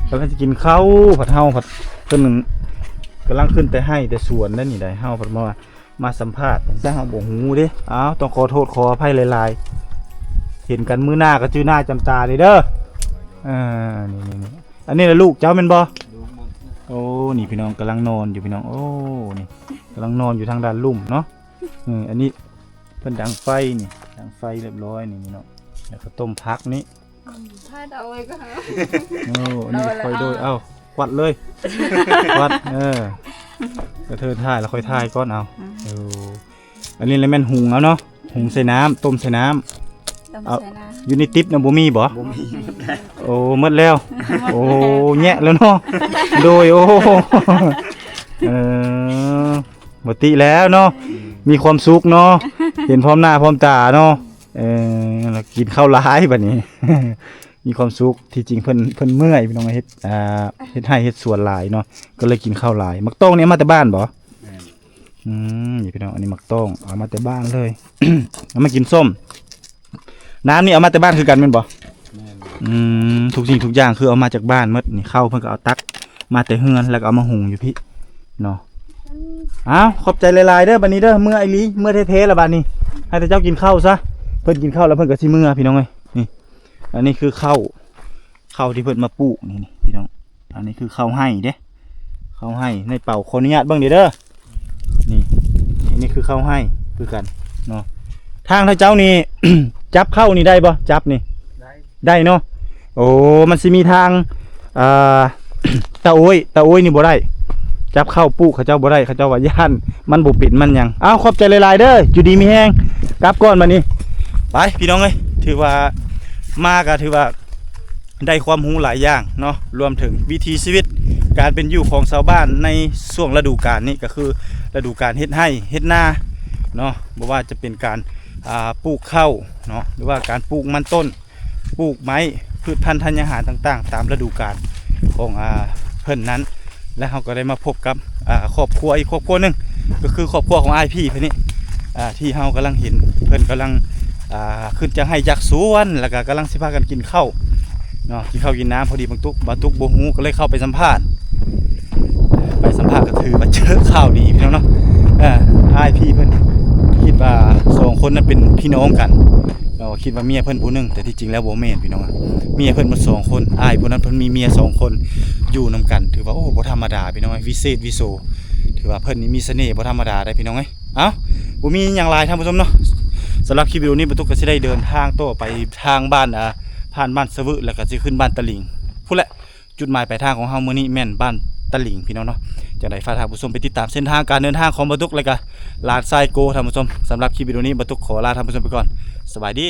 ກຳລັງຊິກິນເຂົ້າ. ພັດເຮົາພັດ ເພິ່ນກຳລັງຂຶ້ນແຕ່ໄຮ່ແຕ່ສວນແລ້ວນີ້ໄດ໋ ເຮົາພັດມາ ມາສຳພາດຈັ່ງຊັ້ນເຮົາບໍ່ຮູ້ເດ້. ອ້າວ ຕ້ອງຂໍໂທດຂໍອະໄພຫຼາຍໆ ເຫັນກັນມື້ໜ້າກໍຈື່ໜ້າຈຳຕາເດ້ເດີ. ເອີ ນີ້ໆໆ ອັນນີ້ລະລູກເຈົ້າແມ່ນບໍ່? ໂອ້ ນີ້ພີ່ນ້ອງກຳລັງນອນຢູ່ພີ່ນ້ອງ. ໂອ້ ນີ້ກຳລັງນອນຢູ່ທາງດ້ານລຸ່ມເນາະ. ເອີ ອັນນີ້ເພິ່ນດັງໄຟນີ້ ດັງໄຟຮຽບຮ້ອຍນີ້ເນາະ ແລ້ວກໍຕົ້ມຜັກນີ້. ອືມ ພາດເອົາໄວ້ກໍຫາ ໂອ້ ອັນນີ້ຄ່ອຍໂດຍ ເອົາ ຄວັດເລີຍ ຄວັດ ເອີ ກະເທີຖ່າຍແລ້ວຄ່ອຍຖ່າຍກ່ອນເອົາ. ອືມ ເອີ ອັນນີ້ລະແມ່ນຫຸງເອົາເນາະ ຫຸງໃສ່ນ້ຳ ຕົ້ມໃສ່ນ້ຳ ຕົ້ມໃສ່ນ້ຳ. ຢູ່ໃນຕິບນະບໍ່ມີບໍ່? ບໍ່ມີ ໝົດແລ້ວ ໂອ້ ໝົດແລ້ວ ໂອ້ ແຍະແລ້ວເນາະ ໂດຍ ໂອ້ ເອີ ບໍ່ຕິແລ້ວເນາະ ອືມ ມີຄວາມສຸກເນາະ ເຫັນພ້ອມໜ້າພ້ອມຕາເນາະ ເອີ ແລ້ວກິນເຂົ້າຫຼາຍບາດນີ້ ມີຄວາມສຸກ. ທີ່ຈິງເພິ່ນ ເພິ່ນເມື່ອຍພີ່ນ້ອງ ເຮັດ ອ່າ ເຮັດໄຮ່ເຮັດສວນຫຼາຍເນາະ ກໍເລີຍກິນເຂົ້າຫຼາຍ. ໝາກຕ້ອງນີ້ເອົາມາແຕ່ບ້ານບໍ່? ແມ່ນ ອືມ ນີ້ພີ່ນ້ອງ ອັນນີ້ໝາກຕ້ອງ ເອົາມາແຕ່ບ້ານເລີຍ ເອົາມາກິນສົ້ມ. ນ້ຳນີ້ເອົາມາແຕ່ບ້ານຄືກັນແມ່ນບໍ່? ແມ່ນ ອືມ ທຸກສິ່ງທຸກຢ່າງຄືເອົາມາຈາກບ້ານໝົດ. ນີ້ເຂົ້າເພິ່ນກໍເອົາຕັກມາແຕ່ເຮືອນ ແລ້ວກໍເອົາມາຫຸງຢູ່ພີ້ເນາະ. ອ້າວ ຂອບໃຈຫຼາຍໆເດີ ບາດນີ້ເດີ ເມື່ອອີ່ຫຼີ ເມື່ອແທ້ໆລະບາດນີ້ ໃຫ້ແຕ່ເຈົ້າກິນເຂົ້າຊະ. ເພິ່ນກິນເຂົ້າແລ້ວເພິ່ນກໍຊິເມືອພີ່ນ້ອງເອີຍ. ນີ້ ອັນນີ້ຄືເຂົ້າ ເຂົ້າທີ່ເພິ່ນມາປູກນີ້ ນີ້ພີ່ນ້ອງ ອັນນີ້ຄືເຂົ້າໄຮ່ເດ້ ເຂົ້າໄຮ່ໃນເປົາ. ຂໍອະນຸຍາດເບິ່ງເດີ ນີ້ ນີ້ຄືເຂົ້າໄຮ່ຄືກັນເນາະ. ທາງເຈົ້ານີ້ ຈັບເຂົ້ານີ້ໄດ້ບໍ່? ຈັບນີ້ ໄດ້ ໄດ້ເນາະ. ໂອ້ ມັນຊິມີທາງ ອ່າ ຕາໂອ້ຍ ຕາໂອ້ຍນີ້ບໍ່ໄດ້ ຈັບເຂົ້າປູກເຂົາເຈົ້າບໍ່ໄດ້ ເຂົາເຈົ້າວ່າຢ້ານມັນບໍ່ເປັນມັນຫຍັງ. ອ້າວ ຂອບໃຈຫຼາຍໆເດີ ຢູ່ດີມີແຮງ ກັບກ່ອນບາດນີ້. ໄປພີ່ນ້ອງເອີຍ ຖືວ່າມາກໍຖືວ່າໄດ້ຄວາມຮູ້ຫຼາຍຢ່າງເນາະ ລວມເຖິງວິຖີຊີວິດການເປັນຢູ່ຂອງຊາວບ້ານໃນຊ່ວງລະດູການນີ້ ກໍຄືລະດູການເຮັດໄຮ່ເຮັດນາເນາະ ບໍ່ວ່າຈະເປັນການ ອ່າ ປູກເຂົ້າເນາະ ຫຼືວ່າການປູກມັນຕົ້ນ ປູກໄມ້ ພືດພັນທັນຍາຫານຕ່າງໆ ຕາມລະດູການຂອງ ອ່າ ເພິ່ນນັ້ນ. ແລະ ເຮົາກໍໄດ້ມາພົບກັບ ອ່າ ຄອບຄົວອີກຄອບຄົວໜຶ່ງ ກໍຄືຄອບຄົວຂອງອ້າຍພີ່ເພິ່ນນີ້ ອ່າ ທີ່ເຮົາກຳລັງເຫັນເພິ່ນກຳລັງ ອ່າ ຂຶ້ນຈາກໄຮ່ຈາກສວນ ແລ້ວກໍກຳລັງຊິພາກັນກິນເຂົ້າເນາະ ກິນເຂົ້າກິນນ້ຳ. ພໍດີບາງຕຸກ ບາງຕຸກບໍ່ຮູ້ ກໍເລີຍເຂົ້າໄປສຳພາດ ໄປສຳພາດກໍຖືວ່າເຈີຂ່າວດີພີ່ນ້ອງເນາະ. ເອີ ອ້າຍພີ່ເພິ່ນຄິດວ່າສອງຄົນນັ້ນເປັນພີ່ນ້ອງກັນ ເນາະ ຄິດວ່າເມຍເພິ່ນຜູ້ໜຶ່ງ ແຕ່ທີ່ຈິງແລ້ວບໍ່ແມ່ນພີ່ນ້ອງ. ເມຍເພິ່ນໝົດສອງຄົນ ອ້າຍຜູ້ນັ້ນເພິ່ນມີເມຍສອງຄົນ ຢູ່ນຳກັນ ຖືວ່າ ໂອ້ ບໍ່ທຳມະດາພີ່ນ້ອງ ວິເສດວິໂສ. ຖືວ່າເພິ່ນນີ້ມີສະເໜ່ບໍ່ທຳມະດາໄດ໋ພີ່ນ້ອງເອີຍ. ເອົ້າ ບໍ່ມີຫຍັງຫຼາຍທ່ານຜູ້ຊົມເນາະ ສຳລັບຄລິບວິດີໂອນີ້ ບາຕຸກກໍຊິໄດ້ເດີນທາງຕໍ່ໄປທາງບ້ານ ອ່າ ຜ່ານບ້ານສະວຶ ແລ້ວກໍຊິຂຶ້ນບ້ານຕະລິງພຸ້ນແຫຼະ. ຈຸດໝາຍປາຍທາງຂອງເຮົາມື້ນີ້ແມ່ນບ້ານຕະລິງພີ່ນ້ອງເນາະ. ຈັ່ງໃດຝາກທ່ານຜູ້ຊົມໄປຕິດຕາມເສັ້ນທາງການເດີນທາງຂອງບາຕຸກ ແລ້ວກໍຫຼານຊາຍໂກທ່ານຜູ້ຊົມ. ສຳລັບຄລິບວິດີໂອນີ້ ບາຕຸກຂໍລາທ່ານຜູ້ຊົມໄປກ່ອນ ສະບາຍດີ.